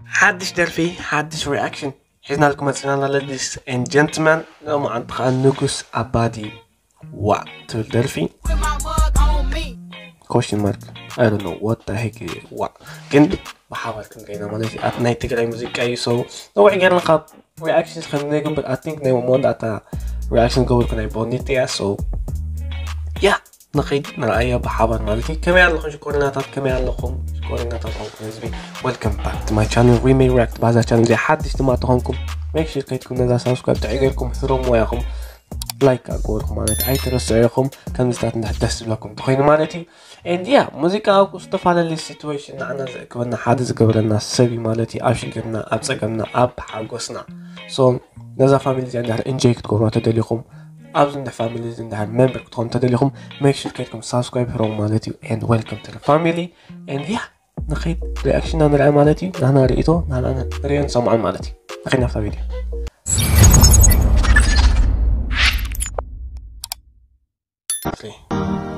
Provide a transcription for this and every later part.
ሓድሽ ደርፊ፣ ሓድሽ ሪኣክሽን ሒዝናልኩም መፂናና። Ladies and gentlemen፣ ሎማዓንቲ ከዓ ንጉስ ኣባዲ ዋእ ትብል ደርፊ። Question mark, I don't know what the heck is ዋእ። ግን ብሓባር ክንገይና ማለት እዩ ኣብ ናይ ትግራይ ሙዚቃ እዩ። So ነዊሕ ገይርና ካብ ሪኣክሽን ከም ዘይገብር፣ I think ናይ መወዳእታ ሪኣክሽን ዝገበርኩ ናይ ቦኒት እያ። So ያ ንኸይድ ንረኣያ ብሓባር ማለት እዩ። ከመይ ኣለኹም ሽኮሪናታት? ከመይ ኣለኹም ሽኮሪናታት? ሮም ህዝቢ፣ welcome back to my channel Remay React። ባዛ ቻነል እዚኣ ሓድሽ ድማ ተኾንኩም፣ make sure ከይድኩም ነዛ ሳብስክራይብ ጥዒ ገይርኩም ህሮምዎ ኢኹም። ላይክ ኣግበርኩም ማለት ኣይትረስዑ ኢኹም። ከምዚታት እንድሕር ደስ ዝብለኩም እንተኾይኑ ማለት እዩ። And yeah፣ ሙዚቃ ኣብ ዝተፈላለዩ ሲትዌሽን ንዓና ዘእክበና፣ ሓደ ዝገብረና ሰብ እዩ ማለት እዩ። ኣብ ሽግርና፣ ኣብ ፀገምና፣ ኣብ ሓጎስና። So ነዛ ፋሚሊ እዚኣ እንድሕር ኢንጆይ ክትገብሩዋ ተደሊኹም፣ ኣብዚ እንድሕር ፋሚሊ እዚ እንድሕር ሜምበር ክትኾኑ ተደሊኹም፣ make sure ከይድኩም ሳብስክራይብ ህሮም ማለት እዩ። And welcome to the family። And yeah፣ ንኸይድ ሪኣክሽንና ንርኣ ማለት እዩ። ናህና ርእይቶ፣ ናህና ንሪኦ ንሰምዖን ማለት እዩ። ንኸይድ ናብታ ቪድዮ። Okay.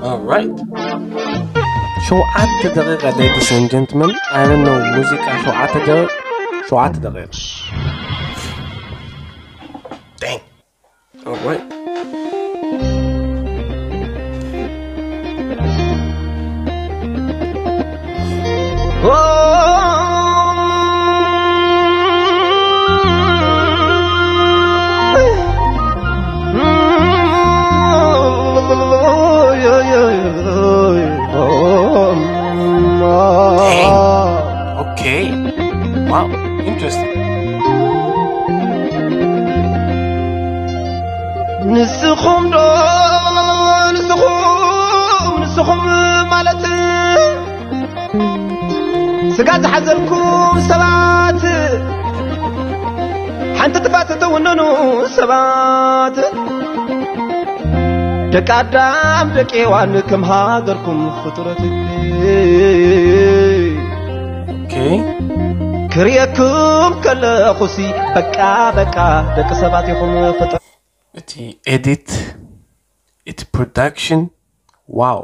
All right. ሸውዓተ ደቂቃ፣ ladies and gentlemen። I don't know፣ ሙዚቃ ሸውዓተ ደቂቃ፣ ሸውዓተ ደቂቃ። Dang. All right. Dang. Okay. Wow. Interesting. ንስኹም ዶ ንስኹም ንስኹም ማለት ስጋ ዝሓዘልኩም ሰባት፣ ሓንቲ ጥፋት እትውንኑ ሰባት፣ ደቂ ኣዳም ደቂ ሔዋን ከም ሃገርኩም ፍጡረት። Okay። ክርእየኩም ከለኹሲ በቃ በቃ ደቂ ሰባት ኢኹም ፍጡር። እቲ ኤዲት፣ እቲ ፕሮዳክሽን፣ ዋው።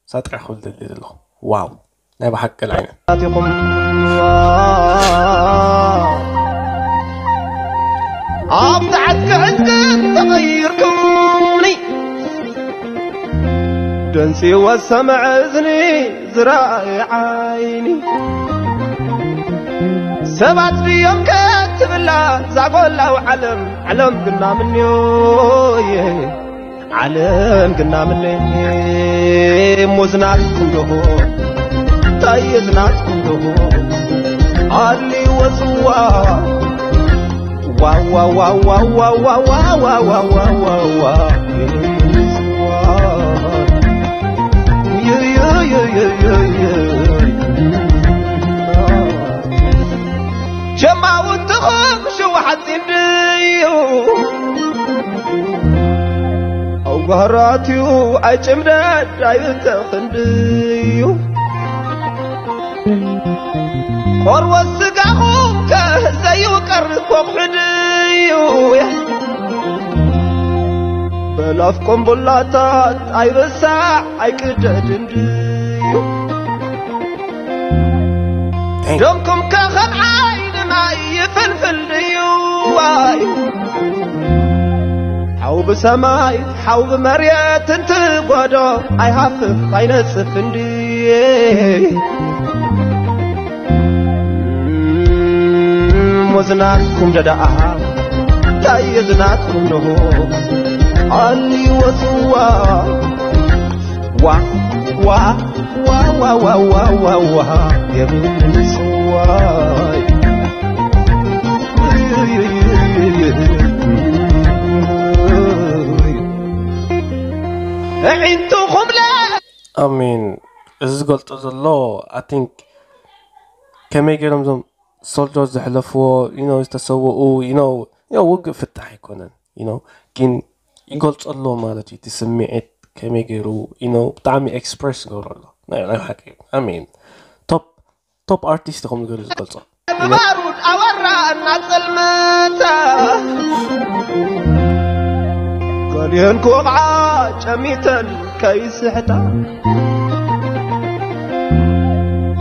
ሳጥራ ክብል ደሊ ዘለኹ፣ ዋው፣ ናይ ብሓቂ ልዓይነ። ኣቲኹም ኣብ ተዓስከ ዕስከ ተቐይርኩምኒ፣ ደንፂ ወሰምዐ እዝኒ ዝረኣየ ዓይኒ። ሰባት ድዮም ከትብላ ዛጎላው ዓለም፣ ዓለም ግና ምንዮ እየ። ዓለም ግና ምነ ሙዝናት ኩንዶኹ፣ ታየዝናት ኩንዶኹ፣ ኣሊ ወፅዋ። ዋ፣ ዋ፣ ዋ፣ ዋ፣ ዋ፣ ዋ፣ ዋ፣ ዋ፣ ዋ፣ ዋ፣ ዋ፣ ዋ። ዩ፣ ዩ፣ ዩ፣ ዩ፣ ዩ፣ ዩ። ጀማውትኹም ሽው ሓፂን ድዩ? ኣጓራትዩ ኣይጭምደድ ኣይብተኽን ድዩ? ቆርበት ስጋኹም ከ ዘይውቀር ኮኽሒ ድዩ? በላፍ ቆምቡላታት ኣይበሳዕ ኣይቅደድን ድዩ? ደምኩም ከ ከም ዓይኒ ማይ ይፍልፍል ድዩ? ዋይ፣ ሓው ብሰማይ ሓው ብመሬት እንትጎዶ ኣይሃፍፍ ኣይነጽፍ እንድየ። ሞዝናትኩም ደዳኣ ታየ ዝናትኩም ደሆ ኣልይዎ ጽዋ። ዋ፣ ዋ፣ ዋ፣ ዋ፣ የብሉን ጽዋይ። ኣዒንትኹም ለ- ኣሜን። እዚ ዝገልጾ ዘሎ፣ I think፣ ከመይ ገይሮም እዞም ሶልጀር ዘሕለፍዎ፣ you know፣ ዝተሰውኡ፣ you know፣ you know፣ ውግእ ፍታሕ ኣይኮነን፣ you know፣ ግን ይገልጾ ኣሎ ማለት እዩ። እቲ ስምዒት ከመይ ገይሩ፣ you know፣ ብጣዕሚ ኤክስፕረስ ይገብሮ ኣሎ። ናይ፣ ናይ ሓቂ። ኣሜን። ቶፕ፣ ቶፕ ኣርቲስት ከም ገይሩ ዝገልጾ። ባሩድ ኣወራ እናጸልመታ፣ ገሊአን ክወቕዓ ጨሚተን ከይስሕታ፣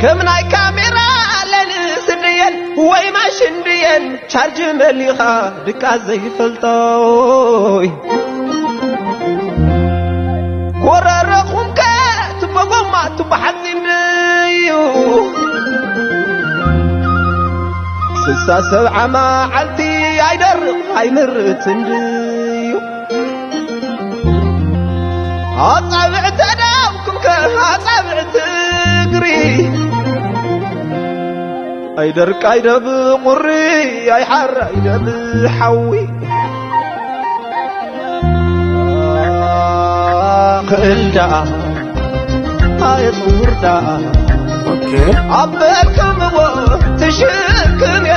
ከም ናይ ካሜራ ሌንስ ድየን ወይ ማሽን ድየን ቻርጅ መሊኻ ድቃስ ዘይፈልጦይ። ጎረረኹም ከ ትቦ ጎማ ትቦ ሓፂን ድዩ? ስሳ ሰብዓ መዓልቲ ኣይደርቕ ኣይምርትን ድዩ? ኣጻብዕቲ ኣእዳውኩም ከ ኣጻብዕቲ እግሪ። ኣይደርቅ ኣይደብ ቁሪ ኣይሓር ኣይደብ ሓዊ። ክእል ደኣ ኣየጽውር ደኣ ኦኬ። ኣበልከምዎ ትሽክም እየ።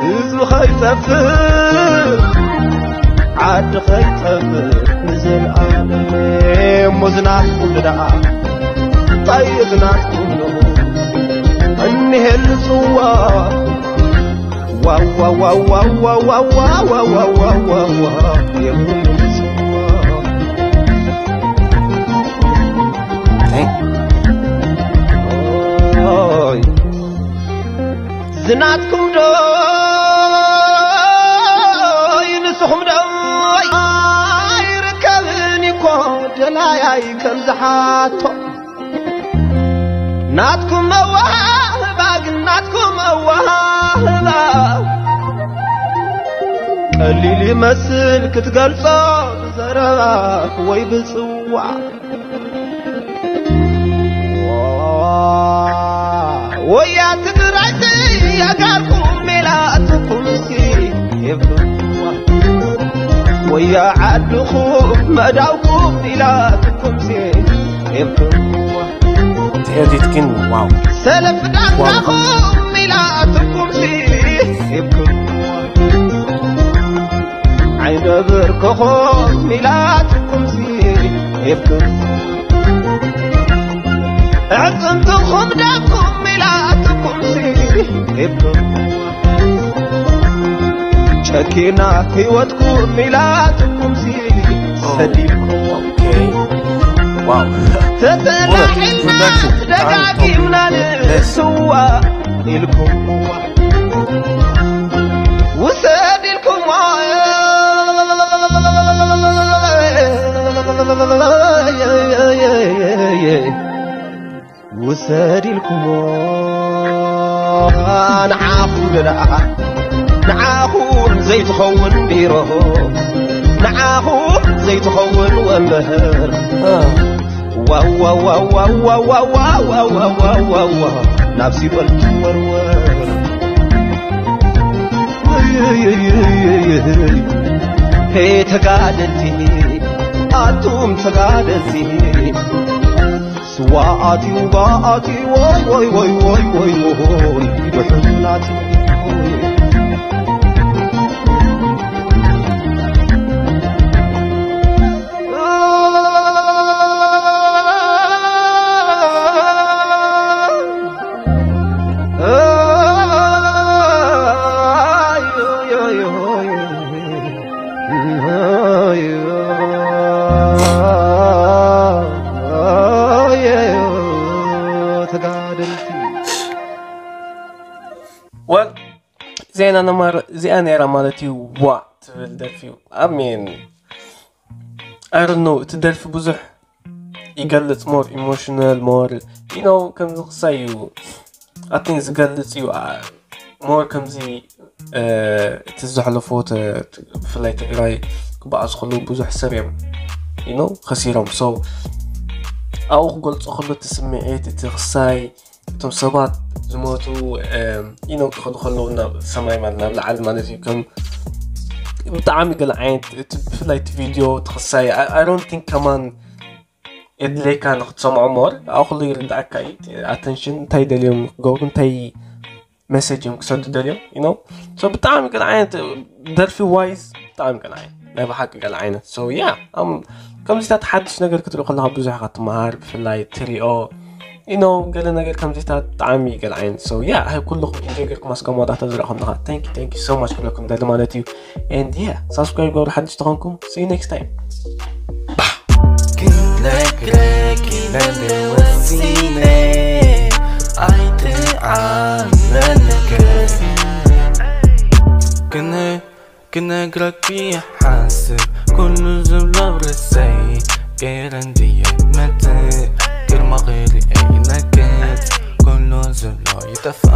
ህዝቢ ኸይጠፍእ ዓዲ ኸይጠፍእ ንዘለኣለም። እሞ ዝናትኩም ደኣ እንታይ ዝናትኩም እኒሄሉ ጽዋ። ዋዋ ዋዋ ዋዋ ዋዋ ዋዋ ዋዋ የብሉም ጽዋ። ኦይ ዝናትኩም ዶ ይንስኹም ዶ ኣይርከብን እኮ ደላያይ ከም ዝሓቶ። ናትኩም መዋህባ ግን ናትኩም መዋህባ ቀሊል ይመስል ክትገልጾ ብዘረባ ወይ ብጽዋ። ወያ ትግራይ ትያጋርኩም ሜላትኩም ሲ የብልዋ። ወያ ዓድኹም መዳውኩም ኢላትኩም ሲ የብልዋ። ትሄዲት ግን ዋው ሰለፍ ዳንጋኹም ኢላትኩም ሲ የብልዋ። ዓይነ ብርክኹም ኢላትኩም ሲ የብልዋ። ኣዕፅምትኹም ደኩም ኢላትኩም ሲ ሂብኩም። ጨኪና ህይወትኩም ኢላትኩም ሲ ሰዲድኩም። ኦኬ ዋው ተተላዒልና ደጋጊምና ንስዋ ኢልኩም። ውሰድ ኢልኩም። ውሰድ ኢልኩሞ ንዓኹም ደኣ ንዓኹም ዘይትኸውን ቢሮ ንዓኹም ዘይትኸውን ወንበር ዋዋዋዋዋዋዋዋዋ ናብ ሲኦል ትወርወር። ሄ ተጋደልቲ ኣቱም ተጋደልቲ ስዋ ኣትዩ ባኣቲ ወይ ወይ ወይ ወይ ወይ ወይ ወይ ውሕሉናት ተጋደልቲ ወል ዜና ነማር እዚኣ ነይራ ማለት እዩ። ዋ ትብል ደርፊ እዩ። ኣሜን። ኣርኖ እቲ ደርፊ ብዙሕ ይገልጽ more emotional more you know ከምዚ ክሳይ እዩ ኣቲን ዝገልጽ እዩ more ከምዚ እቲ ዘሕለፎ ብፍላይ ትግራይ ክበኣስ ከለዉ ብዙሕ ሰብ እዮም you know ከሲሮም so ኣብኡ ክገልጾ ከሎ እቲ ስምዒት እቲ ክሳይ እቶም ሰባት ዝሞቱ you know ክኸዱ ከለዉ ናብ ሰማይ ማለት ናብ ላዕሊ ማለት እዩ ከም ብጣዕሚ ገለ ዓይነት እቲ ብፍላይ እቲ ቪድዮ እቲ ክሳይ I don't think ከማን የድልየካ ንክትሰምዖ more ኣብኡ ከሎ ይርድኣካ እዩ attention እንታይ ደልዮም ክገብሩ እንታይ message እዮም ክሰዱ ደልዮም you know so ብጣዕሚ ገለ ዓይነት ደርፊ wise ብጣዕሚ ገለ ዓይነት ናይ ብሓቂ ገለ ዓይነት so yeah ከምዚታት ሓድሽ ነገር ክትርኢ ከለካ ብዙሕ ኢካ ትመሃር ብፍላይ ትሪኦ you know ገለ ነገር ከምዚታት ብጣዕሚ ገለ ዓይነት so yeah I ኩልኩም enjoy ገርኩም ኣስከ መወዳእታ ዝረእኹም ኣለካ thank you thank you so much ክብለኩም ደሊ ማለት እዩ and yeah subscribe ገብሩ ሓድሽ ተኾንኩም see you next time ክነግረኪ ለንደወሲነ ክነግረኪ ይሓስብ ኩሉ ዝብሎ ርእሰይ፣ ገይረ እንድየ መትእ ግርማ ክርኢ ይነግጽ፣ ኩሉ ዝብሎ ይጠፍኣ